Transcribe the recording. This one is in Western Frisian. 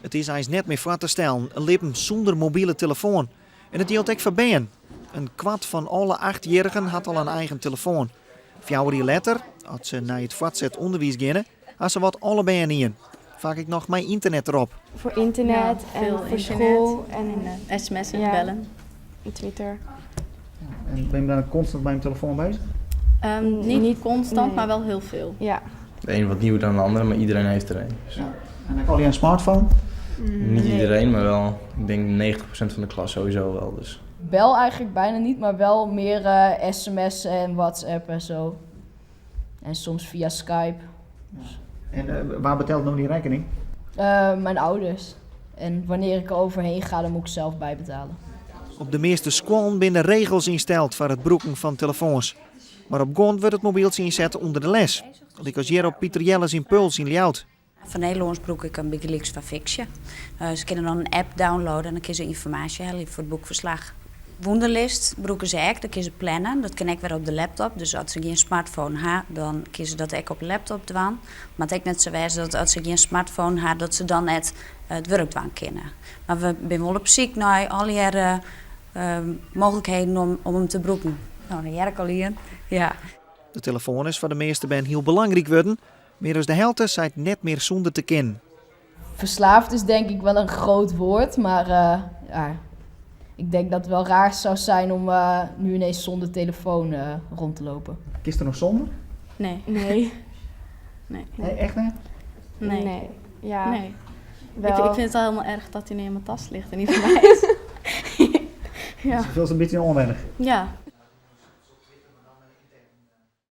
It is eins net mear foar te stellen, in libben sûnder mobile telefoan. En it jildt ek foar bern. In kwart fan alle achtjierrigen hat al in eigen telefoan. Fjouwer jier letter, as se nei it foartset ûnderwiis geane, ha sawat alle bern ien. Faak ek noch mei ynternet derop. Foar ynternet Ja, en veel foar internet skoal en, En sms'en, Ja. bellen. en Twitter. En ben je dan constant mei de telefoan bezig? Niet Niet- constant, nee. maar wel heel veel. Ja. De een wat nieuwer dan de andere, maar iedereen heeft er een. Dus En ek allegear in smartphone? Niet iedereen, maar wel, ik denk 90% van de klas sowieso wel. Dus. Bel eigenlijk bijna niet, maar wel meer sms en WhatsApp en zo. En soms via Skype. En wa betellet no dy rekkening? Mijn ouders. En wanneer ik er overheen ga, dan moet ik zelf bijbetalen. Op de measte skoallen binne regels ynsteld foar it brûken fan telefoans. Mar op guon wurdt it mobyltsje ynset ûnder de les. Lykas hjir op Piter Jelles Impuls yn Ljouwert. Foar Nederlânsk brûk ik him bygelyks foar fiksje. Se kinne dan in app downloade en dan kinne se ynformaasje helje foar it boekferslach. Wunderlist brûke se ek, dan kinne se planne. Dat kin ek wer op de laptop. Dus as se gjin smartphone ha, dan kinne se dat ek op de laptop dwaan. Moat ek net sa wêze dat as se gjin smartphone ha, dat se dan net it wurk dwaan kinne. Mar we binne wol op syk nei allegearre mooglikheden om him te brûken. No, dan hear ik al ien. Ja. De telefoan is foar de measte bern hiel belangryk wurden. Mear as de helte seit net mear sûnder te kinnen. Verslaafd is denk ik wel een groot woord, maar ja, ik denk dat het wel raar zou zijn om nu ineens zonder telefoon rond te lopen. Kinst der noch sûnder? Nee. Nee. Nee. Nee, echt net? Nee. Nee. Ja. Nee. Wel. Ik vind het al helemaal erg dat hij nu in mijn tas ligt en niet van mij is. Ja. Fielst in bytsje ûnwennich? Ja.